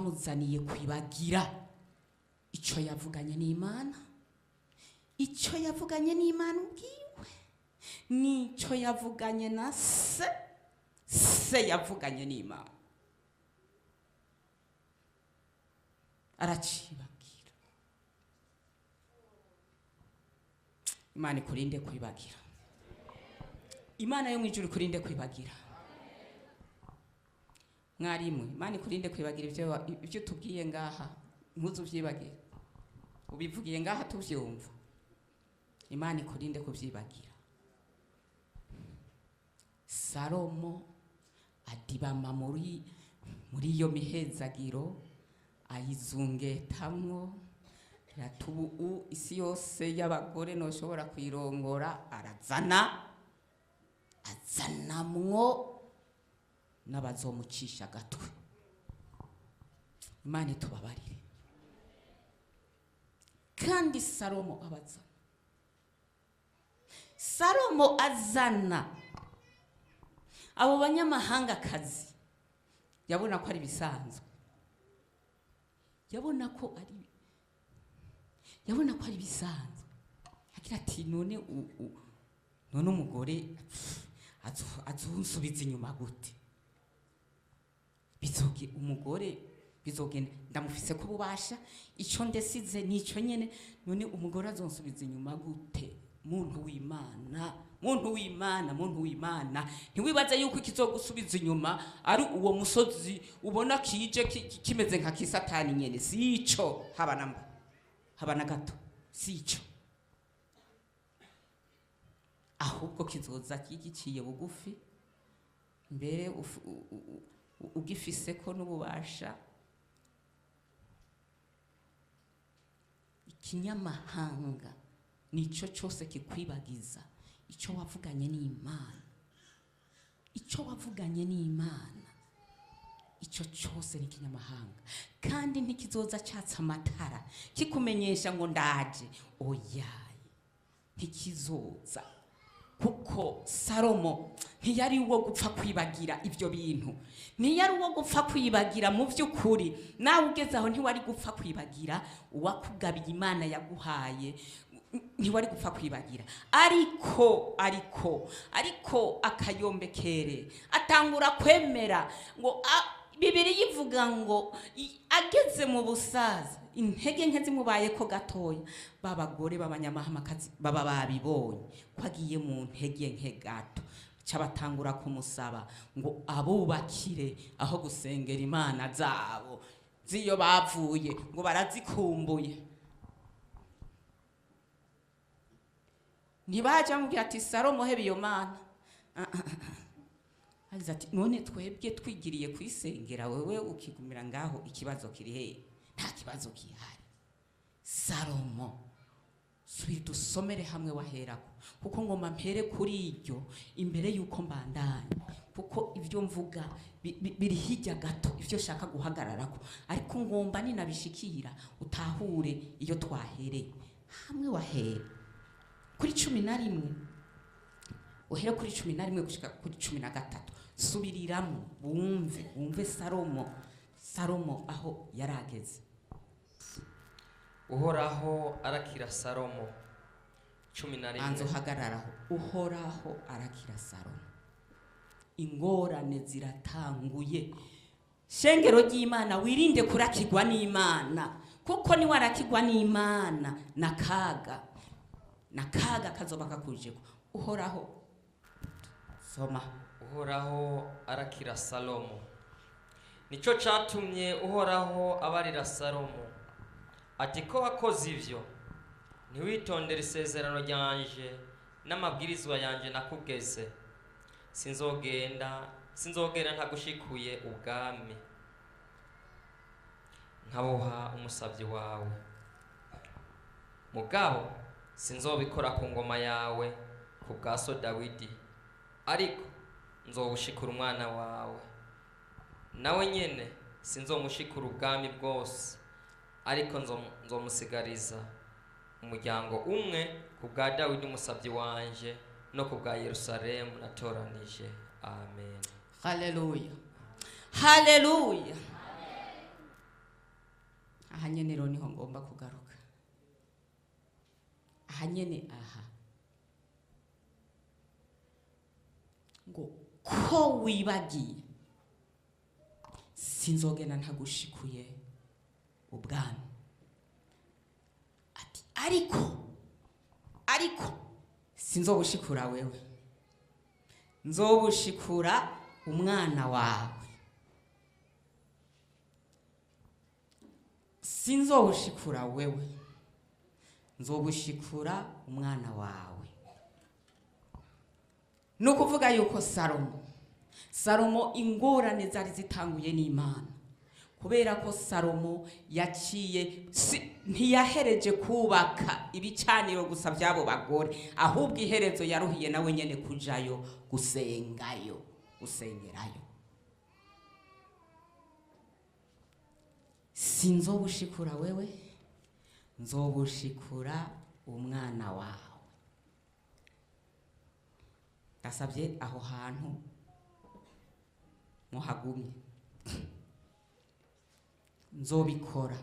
Byamuzaniye kwibagira icyo yavuganye n'Imana, icyo yavuganye n'Imana ubwiwe, n'icyo yavuganye na se, se yavuganye n'Imana. Aracibagira. Imana ikurinde kwibagira. Imana yo mu ijuru ikurinde kwibagira. Mwarimu, Imana ikurinde kwibagira ibyo tubwiye ngaha, ntuzuvyibagira. Ubivugiye ngaha tuvyumva. Imana ikurinde kuvyibagira. Salomo adibama muri iyo mihezagiro, ayizungetamwo, ratubu isi yose y'abagore noshobora kwirongora, azanamwo n'abazomucisha agatwe. Imana itubabarire. Kandi Salomo abazana, Salomo azana abo banyamahangakazi, yabona ko ari bisanzwe, yabona ko ari bisanzwe. Agira ati none none umugore azunsubiza inyuma gute? Bizoge umugore bizogenda, ndamufise ko bubasha, ico ndesize nico nyene, none umugore azonsubiza inyuma gute? Muntu w'Imana, muntu w'Imana, muntu w'Imana, ntiwibaze yuko ikizogusubiza inyuma ari uwo musozi ubona kije kimeze nka kisatani nyene. Sico, haba namba, haba na gato, sico. Ahubwo kizoza kigiciye bugufi, mbere ugifise ko n'ububasha. Ikinyamahanga nico cyose kikwibagiza icyo wavuganye n'Imana, icyo wavuganye n'Imana, icyo cyose ni kinyamahanga. Kandi ntikizoza cyatsa amatara kikumenyesha ngo ndaje, oyaye, ntikizoza. Kuko Salomo ntiyari uwo gupfa kwibagira ibyo bintu, ntiyari uwo gupfa kwibagira. Mu by'ukuri nawe ugeze aho ntiwari gupfa kwibagira uwakugabiye Imana yaguhaye, ntiwari gupfa kwibagira. Ariko akayombekere atangura kwemera ngo Bibiri yivuga ngo ageze mu busaza, intege nke zimubaye ko gatoya, babagore b'abanyamahanga baba babibonye ko agiye mu ntege nke gato, cabatangura kumusaba ngo abubakire aho gusengera Imana zabo ziyo bavuye, ngo barazikumbuye. Ntibaje amubwira ati Salomo hebe iyo mana. Agize ati none twebwe twigiriye kwisengera, wewe ukigumira ngaho, ikibazo kiri he? Nta kibazo kihari. Salomo, subira dusomere hamwe waherako, kuko ngoma mpere kuri iryo imbere yuko mbandanya, kuko ibyo mvuga biri hirya gato ibyo shaka guhagararako, ariko ngomba ninabishikira utahure iyo twahereye. Hamwe wahera kuri 11, uhere kuri 11 gushika kuri 13, subiriramo wumve Salomo aho yarageze. Uhoraho arakira Salomo. 11. Anzo hagararaho. Uhoraho arakira Salomo. Ingorane ziratanguye. Shengero ry'Imana, wirinde kurakirwa n'Imana, kuko ni warakirwa n'Imana nakaga kazoba kakujeko. Uhoraho, soma. Uhoraho arakira Salomo. Nico catumye Uhoraho abarira Salomo ati ko wakoze ivyo, ntiwitondere isezerano ryanje n'amabwirizwa yanje nakugeze, sinzogera ntagushikuye ubwami, nkabuha umusavyi wawe. Mugabo sinzobikora ku ngoma yawe ku bwa so Dawidi, ariko nzobushikura umwana wawe, nawe nyene sinzomushikura ubwami bwose, ariko nzomusigariza umuryango umwe ku bwa Dawidi umusavyi wanje no ku bwa Yerusalemu natoranije. Amen. Haleluya, haleluya. Niho ngomba kugaruka aha nyene aha ngo ko wibagiye sinzogenda ntagushikuye ubwami. Ati ariko sinzobushikura wewe, nzobushikura umwana wawe. Sinzobushikura wewe, nzobushikura umwana wawe. Nukuvuga yuko Salomo ingorane zari zitanguye n'Imana, kubera ko Salomo yaciye ntiyahereje kubaka ibicaniro gusa by'abo bagore, ahubwo iherezo yaruhiye nawe nyene kujayo gusengayo, gusengerayo. Sinzobushikura wewe, nzobushikura umwana wawe. Ndasabye aho hantu muhagumye, nzobikora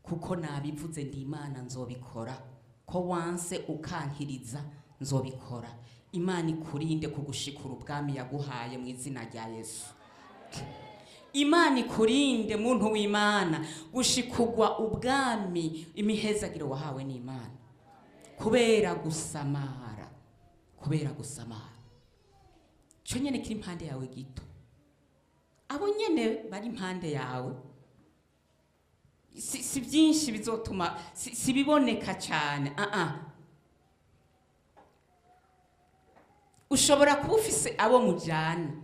kuko nabivuze ndi Imana, nzobikora. Ko wanse ukankiriza, nzobikora. Imana ikurinde kugushikura ubwami yaguhaye mu izina rya Yesu. Imana ikurinde muntu w'Imana gushikugwa ubwami imihezagiro wahawe n'Imana kubera gusamara, kubera gusamara. Cyo nyene kiri impande yawe gito, abo nyene bari impande yawe si byinshi bizotuma si biboneka cyane. Ushobora kuba ufise abo mujana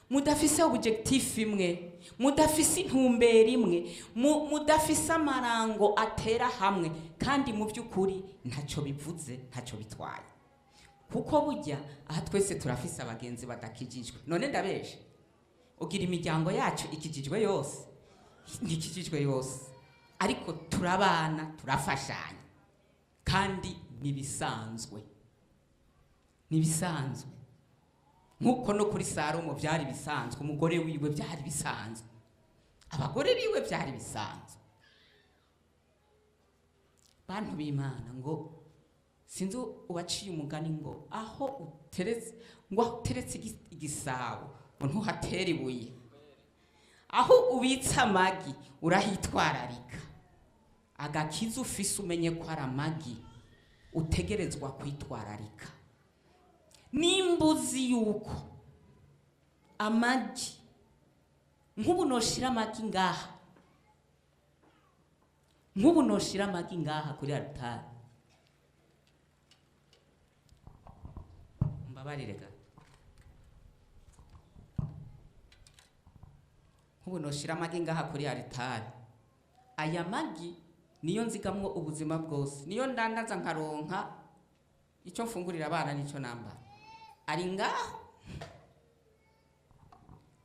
mudafise objectif imwe, mudafise intumbero imwe, mudafise amarango atera hamwe, kandi mu by'ukuri ntacyo bivuze, ntacyo bitwaye. Kuko burya aha twese turafise abagenzi badakijijwe. None ndabeshe, ugira imiryango yacu ikijijwe yose, ntikijijwe yose, ariko turabana, turafashanya, kandi nibisanzwe, nibisanzwe. Nkuko no kuri Salomo byari bisanzwe, umugore wiwe byari bisanzwe, abagore biwe byari bisanzwe. Bantu b'Imana, ngo sinzi uwaciye umugani ngo aho uteretse, ngo aho uteretse igisabo ngo ntuhatere ibuye, aho ubitse amagi urahitwararika. Agakiza ufise umenye ko ari amagi utegerezwa kwitwararika. Nimbuzi yuko amagi, nk'ubu noshira amagi ngaha, nk'ubu noshira amagi ngaha kuri altari, mbabarire gato, nk'ubu noshira amagi ngaha kuri altari, aya magi niyo nzigamwo ubuzima bwose, niyo ndandaza nkaronka icyo mfungurira abana n'icyo nambara, ari ngaho.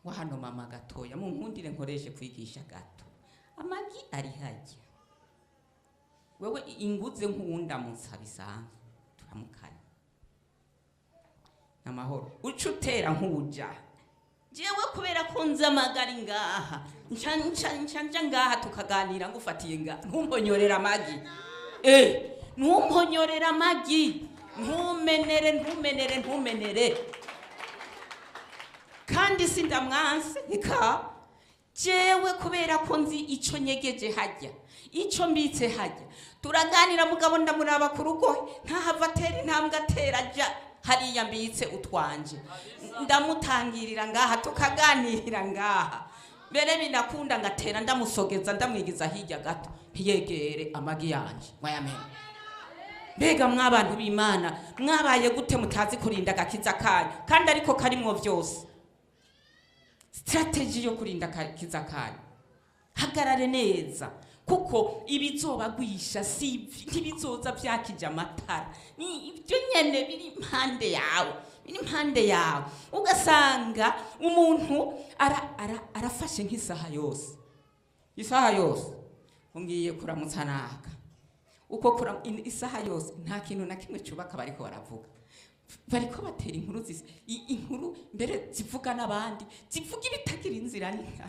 Wa hano mama gatoya, munkundire nkoreshe kwigisha gato, amagi ari hajya, wewe inguze nk'uwundamutsa bisanzwe, turamukanya namahoro, uca utera nk'uja jewe kubera ko nzi amagari ngaha, nca nca nca nja ngaha tukaganira, ngufatiye ngaha, ntumponyorera amagi, ntumponyorera amagi, ntumenere, ntumenere, ntumenere. Kandi sindamwanse eka jewe kubera ko nzi ico nyegeje hajya, ico mbitse hajya, turaganira mugabo ndamuraba ku rugo, ntahava atera intambwe atera aja hariya mbitse utwanje, ndamutangirira ngaha tukaganirira ngaha, mbere binakunda ngatera ndamusogeza ndamwigiza hirya gato, ntiyegere amagi yanje mwayamena. Mbega mwabantu b'Imana mwabaye gute mutazi kurinda agakiza kanyu, kandi ariko karimwo byose. Strategy yo kurinda agakiza kanyu, hagarare neza, kuko ibizobagwisha si ntibizoza byakije amatara, ni ibyo nyene biri impande yawe, biri impande yawe. Ugasanga umuntu arafashe nk'isaha yose, isaha yose ngiye kuramutsa naka, uko kura isaha yose nta kintu na kimwe cyubaka bariko baravuga, bariko batera inkuru inkuru mbere zivuga n'abandi, zivuga ibitagira inzira n'inka.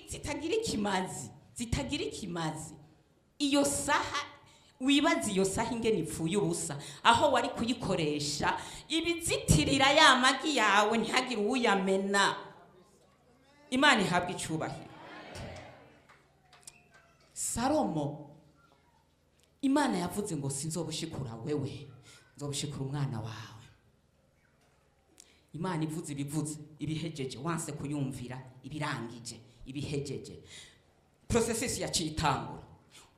Zitagira ikimazi, zitagira ikimazi. Iyo saha wibaza, iyo saha ingene ipfuye ubusa, aho wari kuyikoresha ibizitirira ya magi yawe ntihagire uwuyamena. Imana ihabwa icubahiro. Salomo, Imana yavuze ngo sinzobushikura wewe, nzobushikura umwana wawe. Imana ivuze ibivuze ibihejeje, wanse kuyumvira ibirangije ibihejeje. Processus yaciye itangura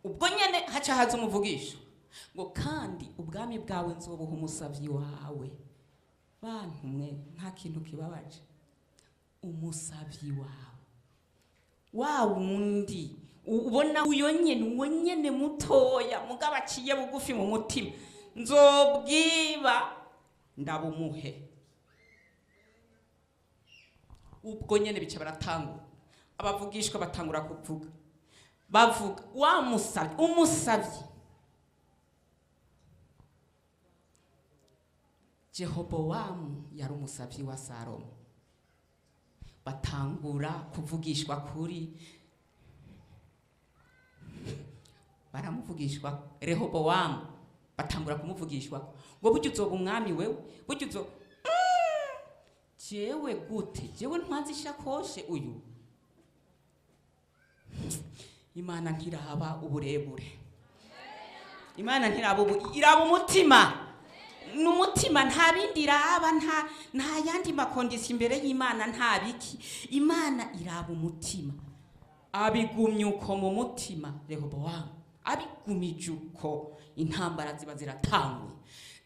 ubwo nyene, haca haza umuvugisho ngo kandi ubwami bwawe nzobuha umusavyi wawe. Bantu mwe, nta kintu kibabaje umusavyi wawe, wa wundi ubona uyo nyene, uwo nyene mutoya mugabo aciye bugufi mu mutima, nzobwiba ndabumuhe. Ubwo nyene bica baratangura, abavugishwa batangura kuvuga, bavuga wa musavyi, umusavyi Jehobowamu yari umusavyi wa Salomo. Batangura kuvugishwa kuri, baramuvugishwa Rehobowamu, batangura kumuvugishwa ngo burya uzoba umwami wewe, burya uzo jewe gute, jewe ntwanze ishakoshe uyu. Imana ntiraba uburebure, Imana ntiraba ubu, iraba umutima n'umutima, nta bindi iraba, nta yandi ma conditions imbere y'Imana, nta biki. Imana iraba umutima. Abigumye uko mu mutima Rehobowamu, abigumije uko, intambara ziba ziratanguye,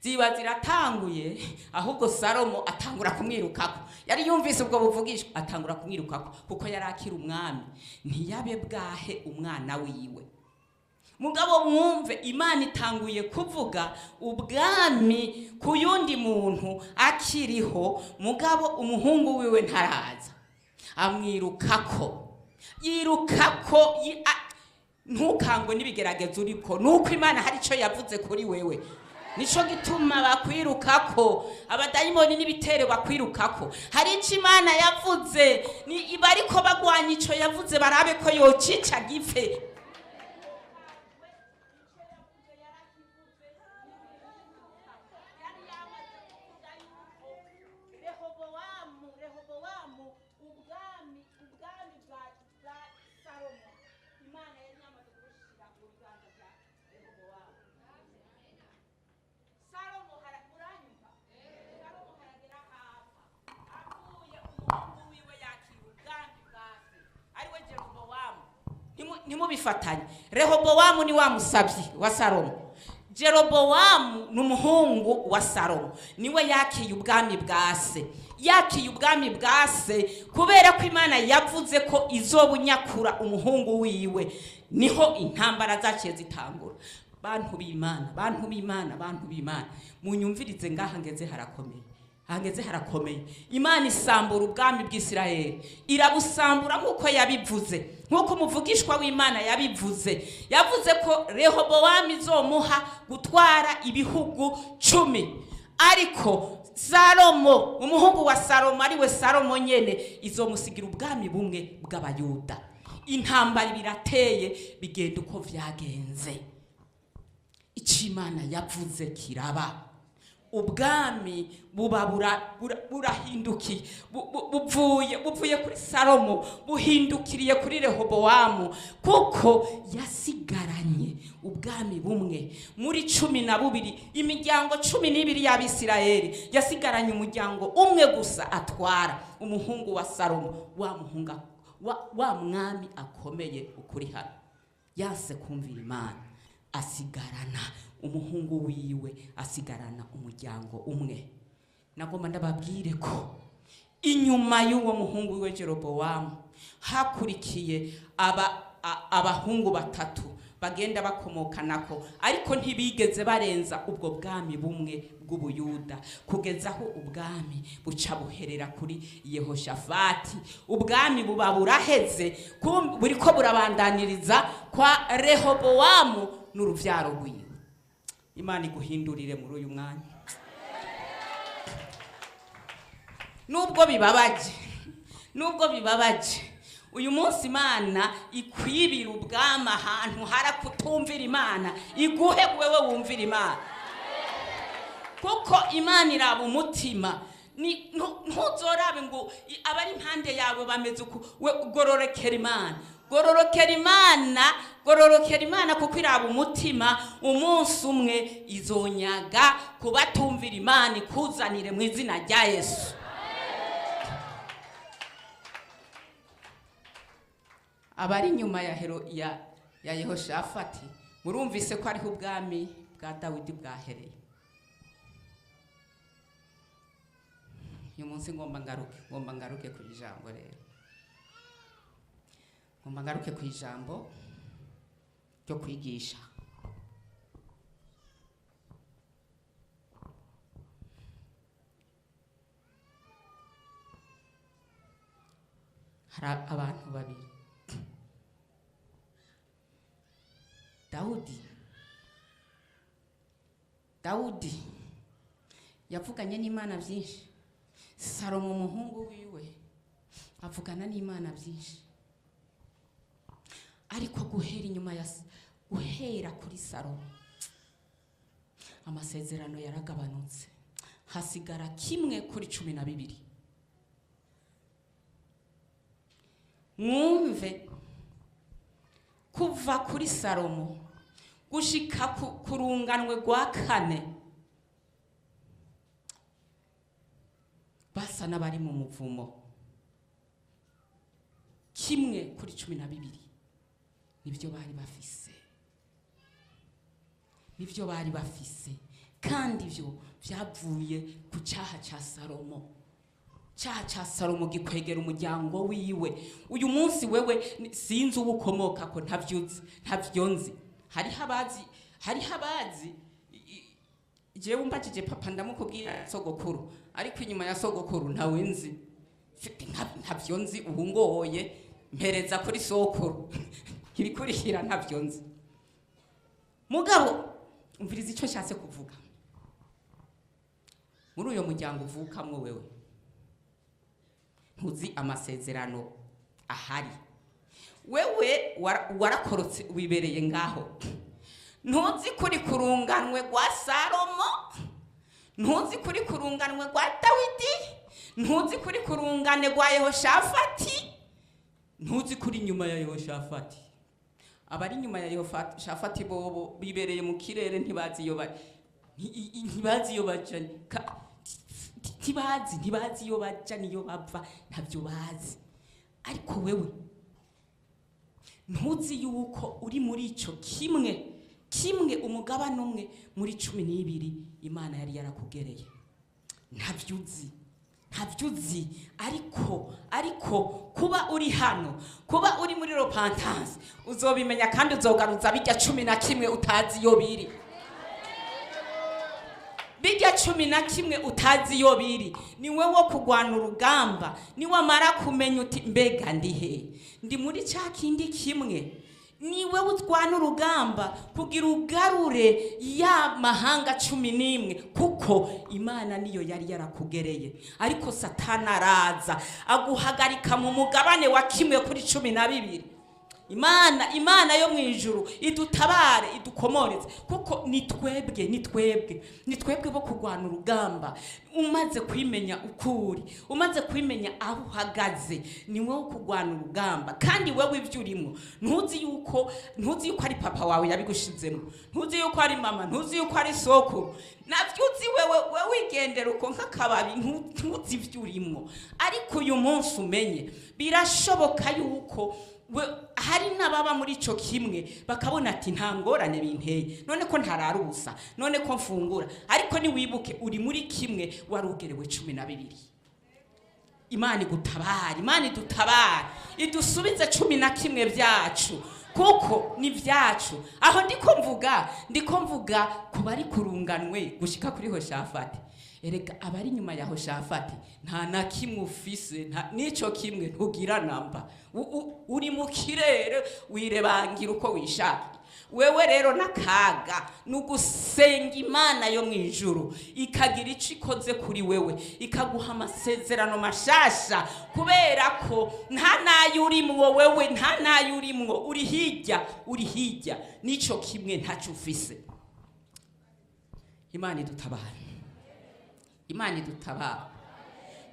ziba ziratanguye. Ahubwo Salomo atangura kumwirukako, yari yumvise ubwo buvugishwa, atangura kumwirukako kuko yari akiri umwami, ntiyabe bwahe umwana wiwe. Mugabo mwumve, Imana itanguye kuvuga ubwami ku yundi muntu akiriho, mugabo umuhungu wiwe ntaraza. Amwirukako, yirukako. Ntukangwe n'ibigeragezo uriko, nuko Imana hari ico yavuze kuri wewe. Nico gituma bakwirukako, abadayimoni n'ibitero bakwirukako. Hari ico Imana yavuze, ni bariko bagwanya ico yavuze, barabe ko yocica gipfe. Rehobowamu, ubwami bwa Salomo, Imana yari yamaze kubushira mu biganza bya Rehobowamu. Salomo muranyumva? Salomo haragera hapfa avuye, umuhungu wiwe yakira ubwami bwa se, ariwe Jerobowamu. Ntimubifatanye. Rehobowamu ni wa musabyi wa Salomo, Jerobowamu ni umuhungu wa Salomo, niwe yakiye ubwami bwa se. Yakiye ubwami bwa se kubera ko Imana yavuze ko izobunyakura umuhungu wiwe. Niho intambara zaciye zitangura. Bantu b'Imana, bantu b'Imana, bantu b'Imana, munyumvirize, ngaha ngeze harakomeye, hangeze harakomeye. Imana isambura ubwami bw'Isirayeli, irabusambura nk'uko yabivuze, nk'uko umuvugishwa w'Imana yabivuze. Yavuze ko Rehobowamu izomuha gutwara ibihugu 10, ariko Salomo, umuhungu wa Salomo, ariwe Salomo nyene, izomusigira ubwami bumwe bw'Abayuda. Intambara birateye, bigenda uko vyagenze. Icyo Imana yavuze kiraba. Ubwami buba burahindukiye, buvuye kuri Salomo buhindukiriye kuri Rehobowamu, kuko yasigaranye ubwami bumwe muri 12, imiryango 12 y'Abisirayeli. Yasigaranye umuryango umwe gusa atwara, umuhungu wa Salomo, wa muhunga wa mwami akomeye ukuri hano. Yanse kumvira Imana, asigarana umuhungu wiwe, asigarana umuryango umwe. Nagomba ndababwire ko inyuma y'uwo muhungu wiwe Jerobowamu hakurikiye abahungu batatu bagenda bakomokanako, ariko ntibigeze barenza ubwo bwami bumwe bw'Ubuyuda, kugeza aho ubwami buca buherera kuri Yehoshafati. Ubwami buba buraheze, buriko burabandaniriza kwa Rehobowamu n'uruvyaro rwiwe. Imana iguhindurire muri uyu mwanya. Nubwo bibabaje, nubwo bibabaje, Uyu munsi Imana ikwibira ubwami ahantu harakutumvira Imana, iguhe wewe wumvira Imana, kuko Imana iraba umutima. Ntuzorabe ngo abari impande yawe bameze uku, we gororokera Imana, gororokera Imana, gororokera Imana, kuko iraba umutima. Umunsi umwe izonyaga kubatumvira Imana, ikuzanire mu izina rya Yesu. Abari inyuma ya Hero ya Yehoshafati, murumvise ko ariho ubwami bwa Dawidi bwahereye. Uyu munsi ngomba ngaruke ku ijambo rero. Ngomba ngaruke ku ijambo ryo kwigisha. Hari abantu babiri. Dawudi yavuganye n'Imana byinshi. Salomo umuhungu wiwe avugana n'Imana byinshi. Ariko guhera inyuma ya guhera kuri Salomo, amasezerano yaragabanutse, hasigara kimwe kuri 12. Mwumve, kuva kuri Salomo gushika kurunganwe rwa kane, basa n'abari mu muvumo. Kimwe kuri 12 nibyo bari bafise, nibyo bari bafise, kandi ibyo byavuye ku cyaha cya Salomo. Cyaha cya Salomo gikwegera umuryango wiwe. Uyu munsi wewe sinzi uwo ukomoka ko, ntavyuzi, ntavyo nzi. Hariho abazi, hariho abazi. Jewe umbajije papa ndamukubwira sogokuru, ariko inyuma ya sogokuru ntawe nzi. Ntavyo nzi, ubu ngoye mpereza kuri sokuru, ibikurikira ntavyo nzi. Mugabo umviriza icyo nshatse kuvuga. Muri uyo muryango uvukamwo wewe ntuzi amasezerano ahari. Wewe warakorotse wibereye ngaho, ntuzi kuri kurunganwe rwa Salomo, ntuzi kuri kurunganwe rwa Dawidi, ntuzi kuri kurungane rwa Yehoshafati, ntuzi kuri nyuma ya Yehoshafati. Abari nyuma ya Yehoshafati bobo bibereye mu kirere, ntibazi iyo bari, ntibazi iyo baja, ntibazi iyo baja niyo bava, ntabyo bazi. Ariko wewe ntuzi yuko uri muri ico kimwe kimwe, umugabane umwe muri 12 Imana yari yarakugereye. Ntavyuzi, ntavyuzi. Ariko kuba uri hano, kuba uri muri repentance, uzobimenya kandi uzogaruza bijya 11 utazi iyo biri. Bijya 11 utazi iyo biri. Ni wewe wo kugwana urugamba, ni wamara kumenya uti mbega ndi he, ndi muri ca kindi kimwe. Ni wewe utwana urugamba kugira ugarure ya mahanga 11, kuko Imana niyo yari yarakugereye. Ariko Satani araza aguhagarika mu mugabane wa kimwe kuri 12. Imana yo mu ijuru idutabare, idukomoreze, kuko ni twebwe, ni twebwe, ni twebwe bo kurwana urugamba. Umaze kwimenya ukuri, umaze kwimenya aho uhagaze, ni wowe kurwana urugamba. Kandi wewe ivyo urimo ntuzi yuko ari papa wawe yabigushizemo, ntuzi yuko ari mama, ntuzi yuko ari sokuru, navyuzi wewe wigendera uko nk'akababi, ntuzi ivyo urimo. Ariko uyu munsi umenye birashoboka yuko hari n'ababa muri ico kimwe bakabona ati nta ngorane binteye, none ko ntarara ubusa, none ko mfungura. Ariko niwibuke uri muri kimwe warugerewe 12. Imana igutabare, Imana idutabare, idusubize 11 byacu, kuko ni byacu. Aho ndiko mvuga ku bari kurunganwe gushika kuri Hoshafati. Erega abari inyuma yaho shafati nta na kimwe ufise, n'ico kimwe ntugira namba. Uri mu kirere wirebangira uko wishaka. Wewe rero n'akaga nugusenga Imana yo mwijuru ikagira ico ikoze kuri wewe, ikaguha amasezerano mashasha, kubera ko nta nayo urimwo wewe, nta nayo urimwo, uri hirya, uri hirya, n'ico kimwe ntaco ufise. Imana idutabara, Imana idutabara.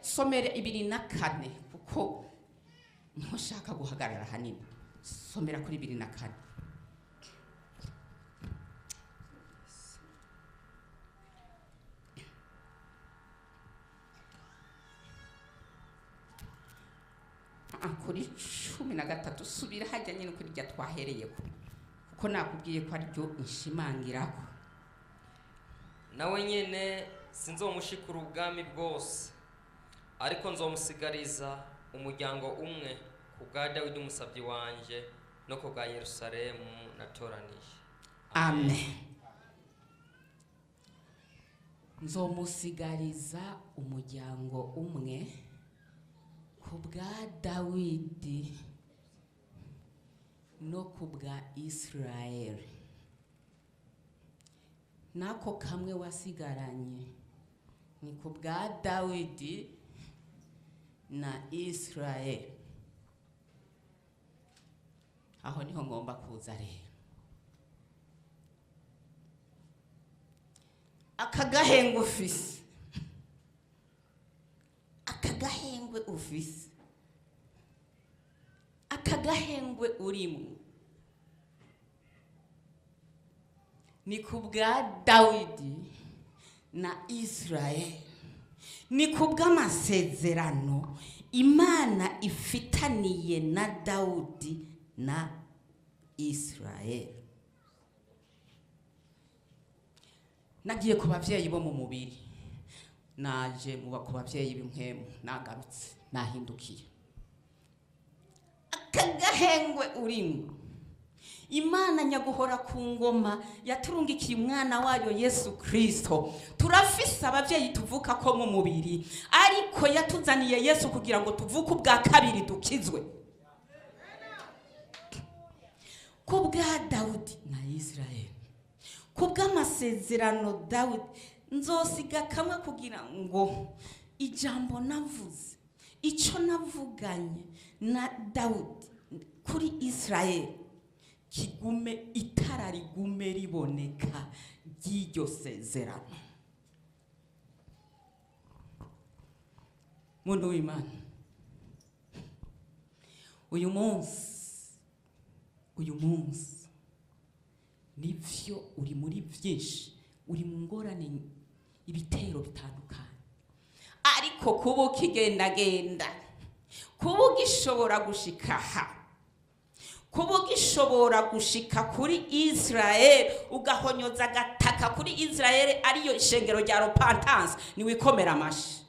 Somere 24 kuko ntushaka guhagarara hanini. Somera kuri 24. Kuri 13 subira hajya nyine kuri rya twahereye ko, kuko nakubwiye ko aryo nshimangirako. Nawe nyene sinzomushikura ubwami bwose, ariko nzomusigariza umuryango umwe ku bwa Dawidi umusabyi wanje no ku bwa Yerusalemu natoranije. Amen. Nzomusigariza umuryango umwe ku bwa Dawidi no ku bwa Israeli. Nako kamwe wasigaranye ni ku bwa Dawidi na Israeli. Aho niho ngomba kuza rero. Akagahengwe ufise, akagahengwe ufise, akagahengwe urimo ni ku bwa Dawidi na Israeli, ni ku bw'amasezerano Imana ifitaniye na Dawudi na Israeli. Nagiye ku bavyeyi bo mu mubiri, naje mu ku bavyeyi b'impwemu, nagarutse nahindukiye. Akagahengwe urimo, Imana nyaguhora ku ngoma yaturungikiye umwana wayo Yesu Kristo. Turafise abavyeyi tuvuka ko mu mubiri, ariko yatuzaniye Yesu kugira ngo tuvuke ubwa kabiri dukizwe. Ku bwa Dawudi na Israeli, ku bw'amasezerano Dawudi, nzosiga kamwe kugira ngo ijambo navuze, ico navuganye na Dawudi kuri Israeli kigume, itara rigume riboneka ry'iryo sezerano. Muntu w'Imana, uyu munsi nivyo uri muri byinshi, uri mu ngorane, ibitero bitandukanye, ariko kuba ukigendagenda, kuba ugishobora gushika aha, kuba ugishobora gushika kuri Israel, ugahonyoza agataka kuri Israel ariyo ishengero rya repentance, ni wikomera amashi.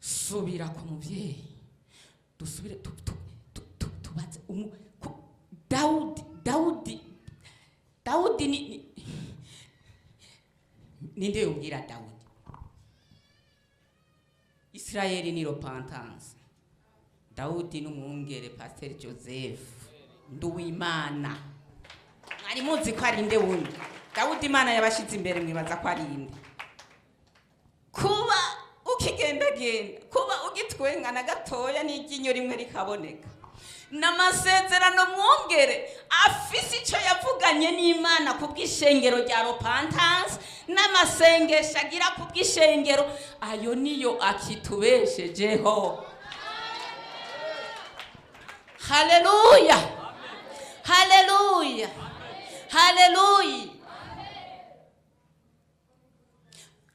Subira ku muvyeyi, dusubire tubaze Dawudi ni ninde yubwira Dawudi? Israeli ni repentance, Dawudi n'umwungere Pasteur Joseph Nduwimana. Mwari muzi ko ari nde wundi? Dawudi Imana yabashize imbere, mwibaza ko ari inde? Kuba ukigendagenda, kuba ugitwengana gatoya n'iryinyo rimwe rikaboneka, n'amasezerano mwungere afise ico yavuganye n'Imana ku bw'ishengero rya repentance, n'amasengesho agira ku bw'ishengero, ayo niyo akitubeshejeho. Haleluya, haleluya, haleluya.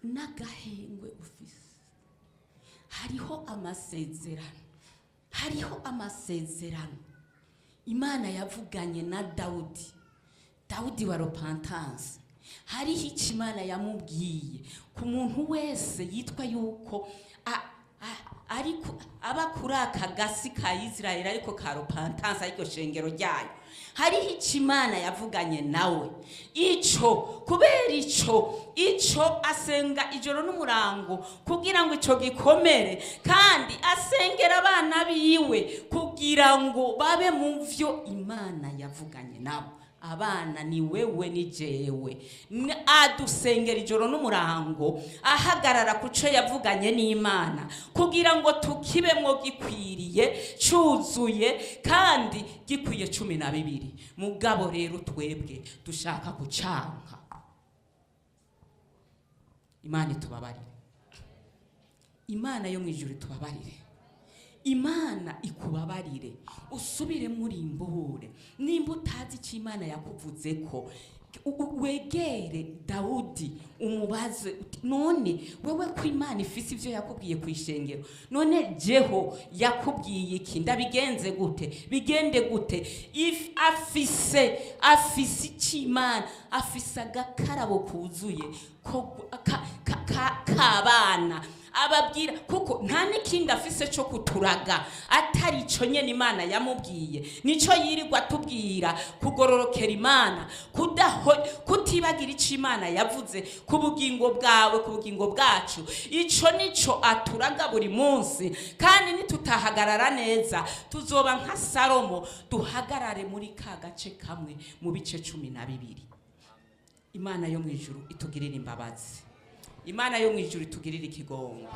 N'agahengwe ufise, hariho amasezerano, hariho amasezerano Imana yavuganye na Dawudi, Dawudi wa repentance. Hariho icyo Imana yamubwiye ku muntu wese yitwa yuko Ariko aba kuri aka gasi ka Isirayeli, ariko ka repentance, ariko shengero ryayo, hariho icyo Imana yavuganye nawe. Ico kubera ico asenga ijoro n'umurango kugira ngo ico gikomere, kandi asengera abana biwe kugira ngo babe mu vyo Imana yavuganye nabo. Abana ni wewe, ni jewe. Adusengera ijoro n'umurango, ahagarara ku cyo yavuganye n'Imana kugira ngo tukibemwo gikwiriye, cyuzuye kandi gikwiye 12. Mugabo rero twebwe dushaka gucanka. Imana itubabarire, Imana yo mu ijuru itubabarire, Imana ikubabarire, usubire muri imbuhure. Nimba utazi icyo Imana yakuvuze ko, wegere Dawudi umubaze uti, none wewe ko Imana ifise ivyo yakubwiye ku ishengero, none jeho yakubwiye iki? Ndabigenze gute? Bigende gute? If afise icyo Imana afise, agakarabo kuzuye ko k'abana ababwira, kuko nta n'ikindi afise cyo kuturaga atari ico nyene Imana yamubwiye. Nico yirirwa atubwira, kugororokera Imana, kudaho, kutibagira ico Imana yavuze ku bugingo bwawe, ku bugingo bwacu. Ico nico aturaga buri munsi, kandi nitutahagarara neza tuzoba nka Salomo, duhagarare muri ka gace kamwe mu bice 12. Imana yo mu ijuru itugirire imbabazi, Imana yo mu ijuru itugirire ikigongo,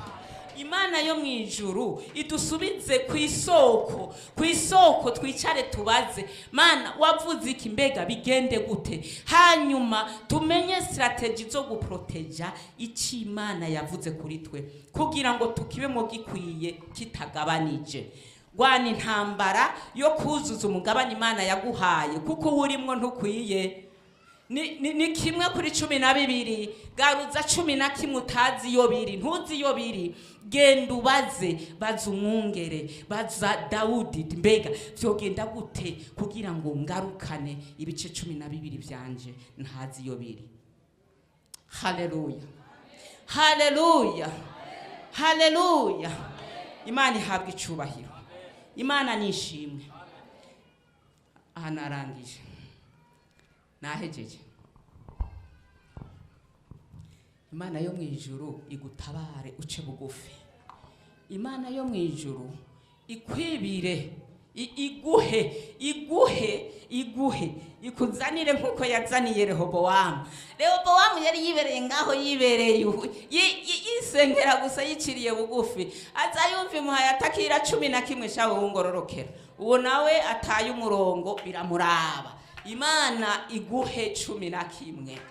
Imana yo mu ijuru idusubize ku isoko, ku isoko twicare tubaze: Mana, wavuze iki? Mbega bigende gute? Hanyuma tumenye stratégie zo guproteja icyo Imana yavuze kuri twe kugira ngo tukibemo gikwiye, kitagabanije. Rwana intambara yo kuzuza umugabane Imana yaguhaye, kuko uwo urimwo ntukwiye. Ni kimwe kuri 12. Garuza 11 utazi iyo biri. Ntuzi iyo biri, genda ubaze, baza umwungere, baza Dawudi: mbega vyogenda gute kugira ngo ngarukane ibice 12 vyanje ntazi iyo biri? Haleluya, haleluya, haleluya! Imana ihabwa icubahiro, Imana nishimwe. Aha narangije, nahejeje. Imana yo mu ijuru igutabare, uce bugufi. Imana yo mu ijuru ikwibire, iguhe, iguhe, iguhe, ikuzanire nk'uko yazaniye Rehobowamu. Rehobowamu yari yibereye ngaho, yibereye yisengera gusa, yiciriye bugufi, aza yumva imuhaye atakira 11. Shawe wungororokera, uwo nawe ataye umurongo, biramuraba. Imana iguhe 11.